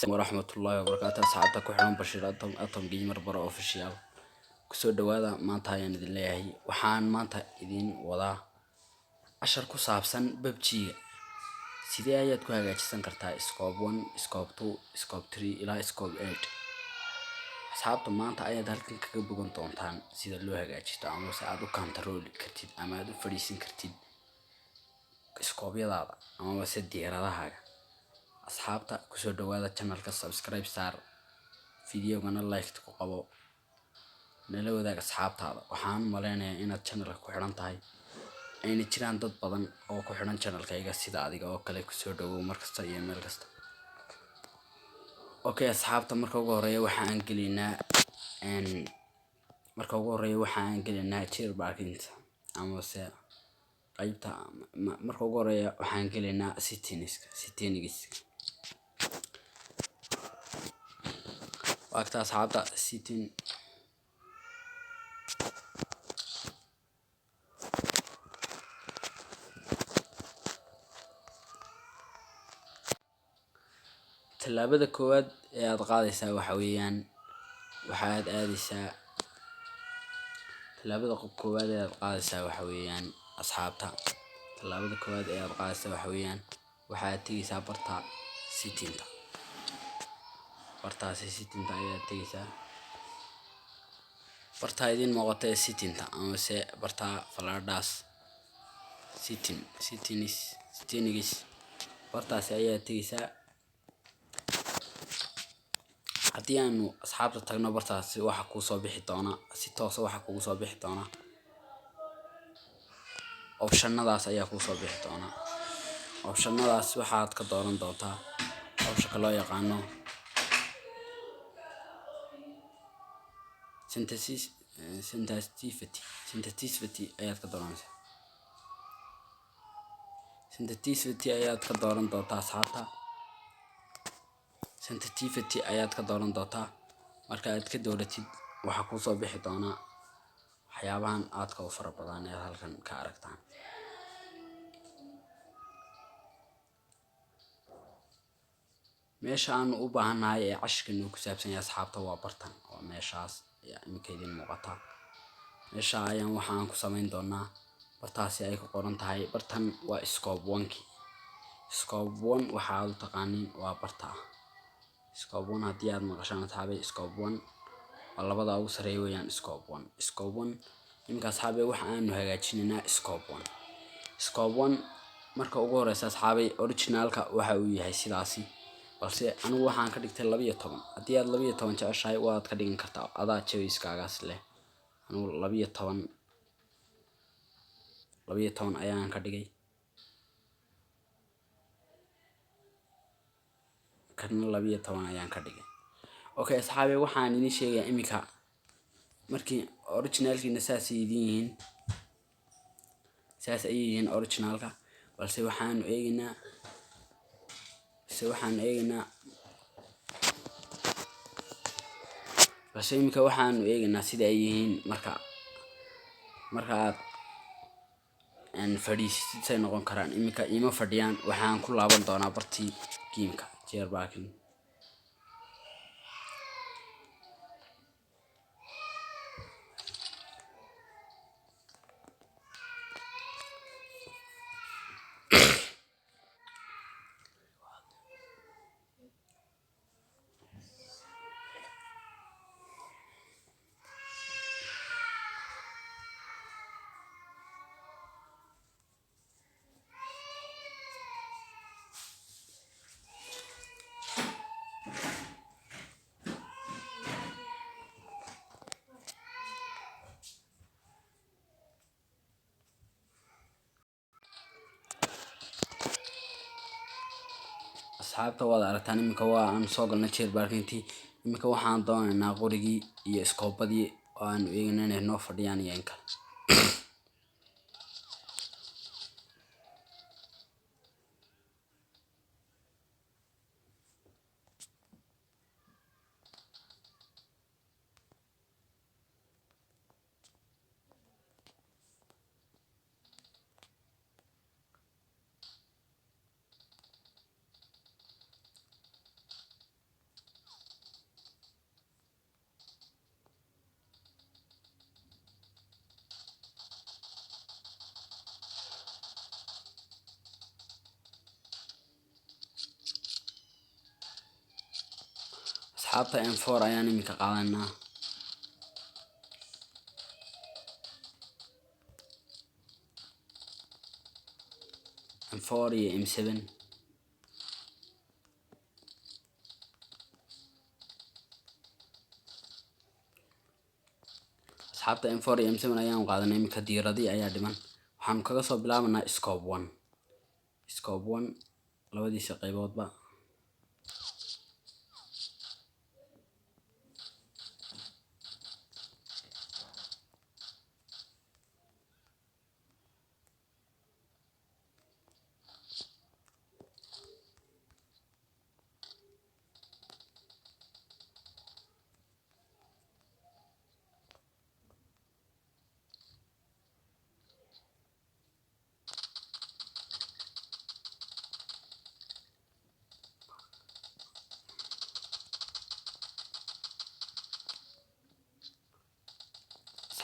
Waraxmatullaahi wabarakaatu. Asxaabta ku xiran Bashiir Atom, Atom Gamer Baro Official, kusoo dhawaada. Maanta ayaan idin leeyahay, waxaan maanta idin wadaa cashar ku saabsan PUBG-ga. Sidee ayaad ku hagaajisan kartaa scope 1, scope 2, scope 3 ilaa scope 8? Asxaabta, maanta ayaad halkan kaga bogan doontaan sida loo hagaajisto ama se aad u kantarooli kartid ama aad u fadhiisin kartid scope-yadaada amaba se diyaradahaaga. Asxaabta, kusoo dhawaada channelka, subscribe saar, videogana like ku qabo, nala wadaag asxaabtaada. Waxaan u maleynayaa inaad channelka ku xidhan tahay, ayna jiraan dad badan oo ku xidhan channelkayga sida adiga oo kale. Kusoo dhawow mar kasta iyo meel kasta. Okay asxaabta, marka ugu horeeya waxa aan gelaynaa chair parkinta ama se qaybta. Marka ugu horeeya waxaan gelaynaa settings. Waagta asxaabta, setting. Tallaabada koowaad ee aad qaadaysaa waxa weeyaan, waxaad aadaysaa, tallaabada koowaad ee aad qaadaysaa waxa weeyaan asxaabta, tallaabada koowaad ee aad qaadaysaa waxa weeyaan, waxaad tegaysaa barta settingta. Bartaasi settingta ayaad tegaysaa, bartaa idiin muuqata ee settingta amase bartaa falaadhaas setting, settings, settings, bartaasi ayaad tegaysaa. Haddii aanu asxaabta tagno bartaasi, waxa kuu soo bixi doona si toosa, waxa kugu soo bixi doona optionadaas ayaa kuu soo bixi doona. Optionadaas waxaad ka dooran doontaa optionka loo yaqaano synthesis, sensitivity. Sensitivity ayaad ka dooranaysaa, sensitivity ayaad ka dooran doontaa asxaabta, sensitivity ayaad ka dooran doontaa. Marka aad ka dooratid, waxaa kuusoo bixi doona waxyaabahan aadka u fara badan ee halkan ka aragtaan. Meesha aanu u baahannahay ee cashirkan uu ku saabsan yahay asxaabta waa bartan, waa meeshaas ayaa iminka idiin muuqata. Meesha ayaan waxaan ku samayn doonaa bartaasi ay ku qoran tahay. Bartan waa scope one-ki. Scope 1 waxaad u taqaaniin waa barta scope 1. Haddii aad maqashaan asxaabay, scope 1 waa labada ugu sareeya weeyaan. Scope 1, scope 1. Iminka asxaabay waxa aanu hagaajinaynaa scope 1, scope 1. Marka ugu horeysa asxaabay, originalka waxa uu yahay sidaasi, balse anigu waxaan ka dhigtay 12. Haddii aad 12 jeceshahay, waad ka dhigan kartaa, adaa choice-kaagaas leh. Anigu 12, 12 ayaan ka dhigay, kana 12 ayaan ka dhigay. Okay asxaabe, waxaan idin sheegayaa iminka, markii originalkiina saasay idin yihiin, saas ayay yihiin originalka, balse iminka waxaanu eegaynaa sida ay yihiin marka aad fadhiisid, say noqon karaan. Iminka ima fadhiyaan. Waxaan ku laaban doonaa bartii gameka, chair parking. Asxaabta, waad aragtaan, iminka waa aan soo galnay chair parkingtii. Iminka waxaan doonaynaa qorigii iyo scope-adii oo aanu eegno inay noo fadhiyaan iyo in kale. Asxaabta, M4 ayaan iminka qaadanaa. M4 iyo M7. Asxaabta, M4 iyo M7 ayaan qaadanay. Iminka diiradii ayaa dhiman. Waxaanu kaga soo bilaabanaa scope 1, scope 1 labadiisa qayboodba.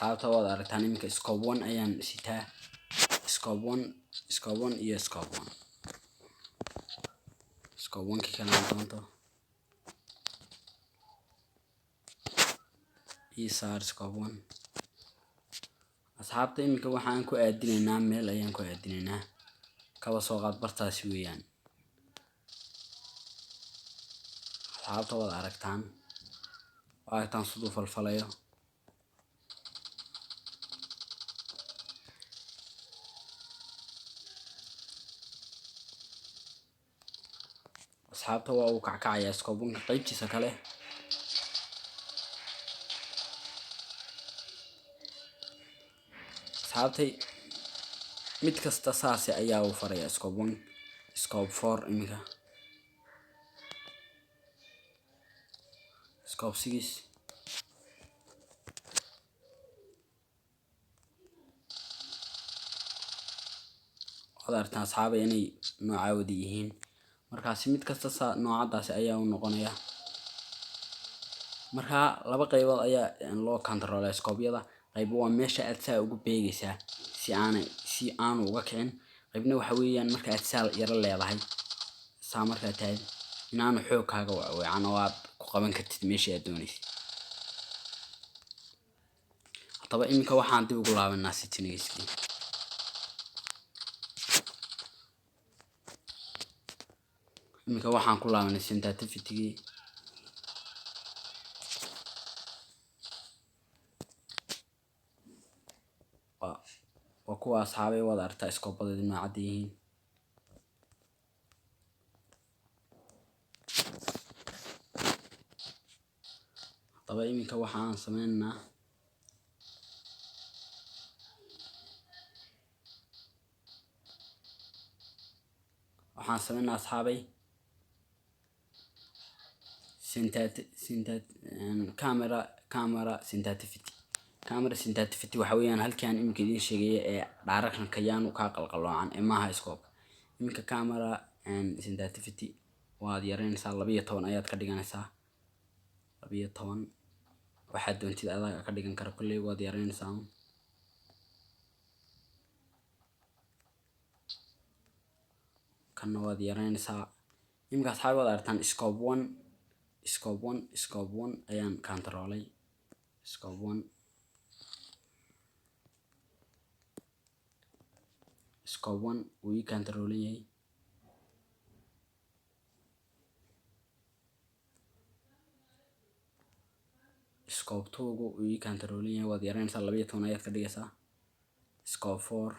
Asxaabta, waad aragtaan, iminka scope 1 ayaan sitaa. Scope 1, scope 1 iyo scope 1, scope 1 kii kale doonto ii saar scope 1. Asxaabta, iminka waxaan ku aadinaynaa, meel ayaan ku aadinaynaa. Kaba soo qaad bartaasi weeyaan. Asxaabta, waad aragtaan, waad aragtaan siduu falfalayo. Asxaabta, waa uu kackacayaa scope 1-ka qaybtiisa kale. Asxaabtay, mid kasta saasi ayaa uu faraya. Scope 1, scope 4, iminka scope 6. Waad aragtaan, asxaabay, inay noocaa wada yihiin. Markaasi mid kasta saa noocadaasi ayaa u noqonaya. Markaa laba qaybood ayaa loo controlaa scope-yada. Qayb waa meesha aad saa ugu beegaysaa si aanu uga kicin. Qaybna waxa weeyaan marka aad saa yaro leedahay, saa markaa tahay, inaanu xoog kaaga weecan oo aad ku qaban kartid meeshii aad doonaysay. Haddaba iminka waxaan dib ugu laabanaa settingskii. Iminka waxaan ku laabanay sensitivity-gii. Waa kuwa, asxaabay, waad aragtaa scope-badeedu noocada yihiin. Haddaba iminka waxaan sameynaynaa, waxaan sameynaa, asxaabay, camera sensitivity. Camera sensitivity waxa weeyaan halkii aan iminka idiin sheegay ee direction-ka yaanu kaa qalqaloocan ee maaha scope. Iminka camera sensitivity waad yareynaysaa, 12 ayaad ka dhiganaysaa. 12 waxaad doontid adaa ka dhigan kara, kolley waad yareynaysaa. Kanna waad yareynaysaa. Iminka, asxaabi, waad aragtaan, scope 1, scope 1, scope 1 ayaan controlay. Scope 1, scope 1 wuu ii controlan yahay. Scope 2 gu wuu ii controlan yahay. Waad yareynaysaa, 12 ayaad ka dhigaysaa. Scope 4,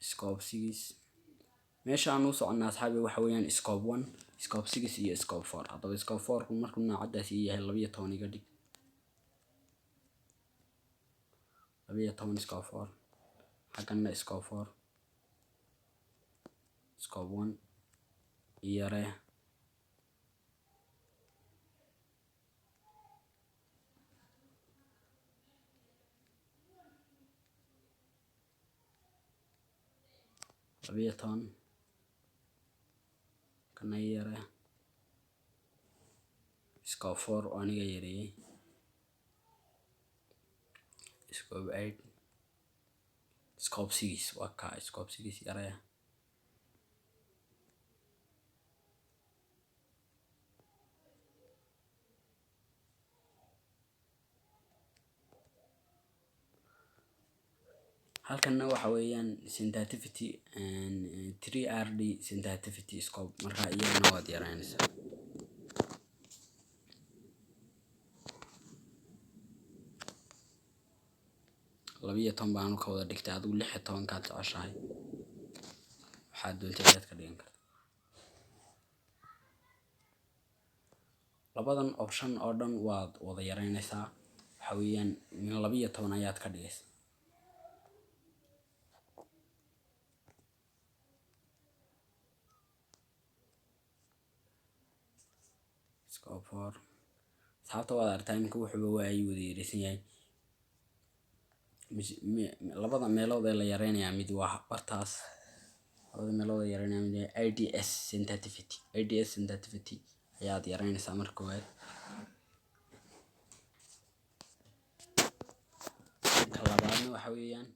scope 6. Meesha aan u soconnaa, asxaabi, waxa weeyaan scope 1, scope 6 iyo scope 4. Haddaba scope 4 ku markuu noocadaas ii yahay, 12 iga dhig, 12 scope 4. Xaggana scope 4, scope 1 ii yaree. 12 kana ii yaree. Scope 4 oo aniga yareeyey. Scope 8, scope 6 waa kaa. Scope 6 yaree. Halkanna waxa weeyaan sensitivity 3RD sensitivity scope, marka iyadana waad yareynaysaa. 12 baanu ka wada dhigtay, adigu 16 kaad jeceshahay, waxaad doontay ayaad ka dhigan kartaa. Labadan option oo dhan waad wada yareynaysaa, waxa weeyaan min 12 ayaad ka dhigaysaa. Scope 4, asxaabta, waad aragtaa iminka wuxuuba waa ay wada yareysan yahay. Labada meelood ee la yareynayaa mid waa bartaas. Labada meelood ee yareynaya mid waa IDS sensitivity. IDS sensitivity ayaad yareynaysaa marka koowaad. Ka labaadna waxa weeyaan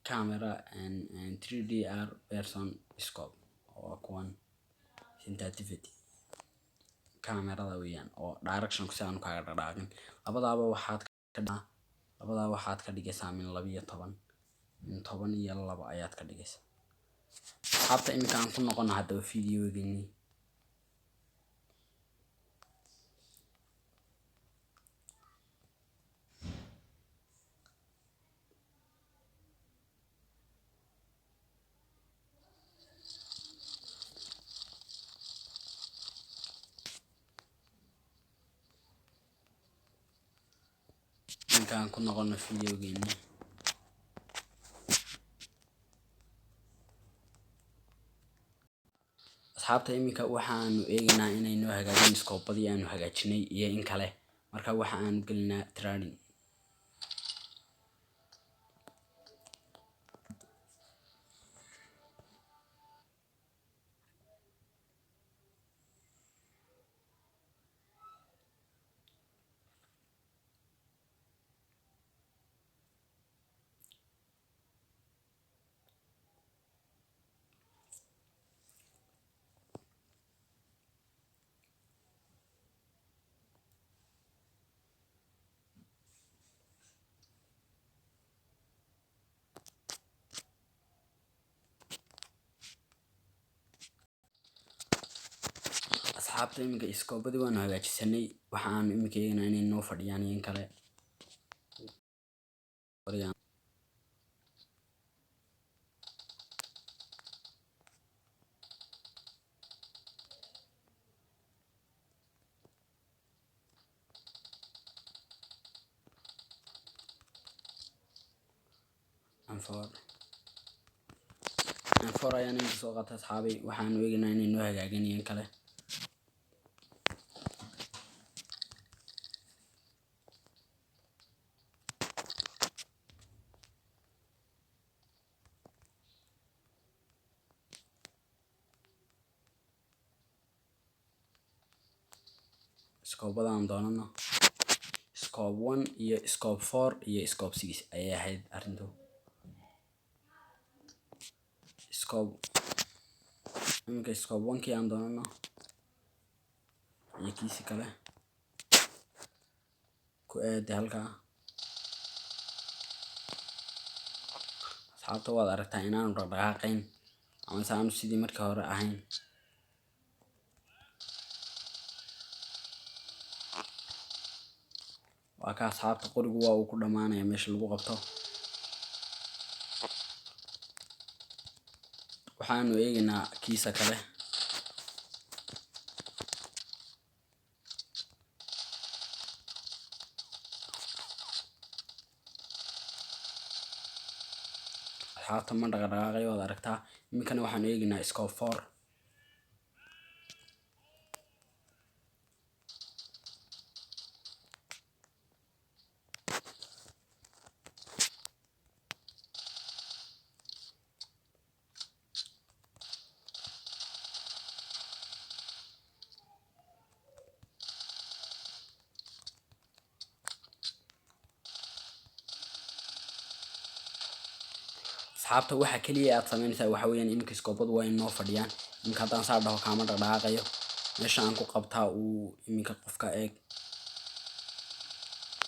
camera and 3DR person scope, oo kuwan sensitivity kamerada weeyaan, oo direction si aanu kaaga dhaqaaqin. Labadaaba waxaad ka dhigaysaa min 12, min 12 ayaad ka dhigaysaa. Asxaabta, iminka aan ku noqono haddaba videogeennii. Iminka aan ku noqono videogeennii. Asxaabta, iminka waxaanu eegaynaa inay noo hagaajin scope-adii aanu hagaajinay iyo in kale. Marka waxa aanu gelinaa training. Asxaabta, iminka scope-adii waanu hagaajisanay. Waxa aanu iminka eegaynaa inay noo fadhiyaan iyo in kale. Fadhiyaan. M4, M4 ayaan iminka soo qaatay, asxaabay. Waxaanu eegaynaa inay noo hagaagan iyo in kale. Scope-adaan doonano, scope 1 iyo scope 4 iyo scope 6 ayay ahayd arrintu. Scope, iminka scope 1 kii aan doonano iyo kiisi kale ku aadi halkaa. Asxaabta, waad aragtaa inaanu dhaqdhaqaaqayn amase aanu sidii markii hore ahayn. Waa ka, asxaabta, qorigu waa uu ku dhammaanaya meesha lagu qabto. Waxaanu eegaynaa kiisa kale. Asxaabta, ma dhaqdhaqaaqayo, waad aragtaa. Iminkana waxaanu eegaynaa scope 4. Asxaabta, waxa keliya aad sameynaysaa waxa weeyaan iminka scope-adu waa inoo fadhiyaan. Iminka haddaan saa dhaho, kaama dhaqdhaqaaqayo meesha aan ku qabtaa uu iminka qofka eeg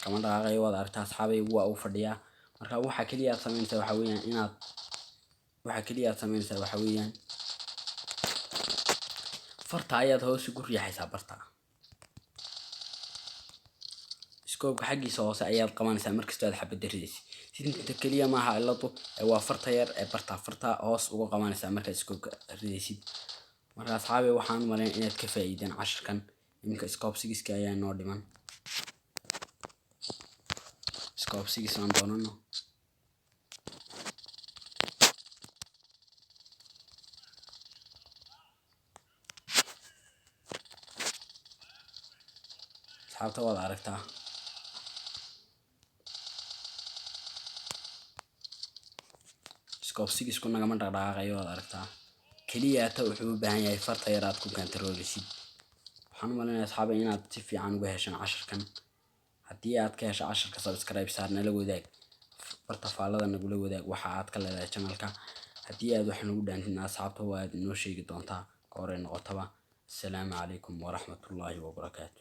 kama dhaqaaqayo, waad aragtaa, asxaabay, waa uu fadhiyaa. Marka waxa keliya aad samaynaysaa waxa weeyaan inaad, waxa keliya aad samaynaysaa waxa weeyaan farta ayaad hoos ugu riixaysaa barta. Scope-ka xaggiisa hoose ayaad qabanaysaa markastoo aad xabadda ridaysid. Sidinta keliya maaha ciladu, waa farta yar ee barta, farta hoos uga qabanaysaa markaad scope-ka ridaysid. Marka asxaabi, waxaan u maleyn inaad ka faa'iideen cashirkan. Iminka scope 6 ayaa inoo dhiman. Scope 6 aan doonano. Asxaabta, waad aragtaa, scope 6 ku nagama dhaqdhaqaaqayo, waad aragtaa. Keliya ta wuxuu u baahan yahay farta yar aad ku kantaroolisid. Waxaan u maleynayaa, asxaabi, inaad si fiican uga heshaan cashirkan. Haddii aad ka hesho cashirka, subscribe saar, nala wadaag barta faallada, nagula wadaag waxa aad ka leedahay channelka. Haddii aad wax nagu dhaantin, asxaabta, waa aad inoo sheegi doontaa ka hor ay noqotaba. Asalaamu calaykum waraxmatullaahi wabarakaatu.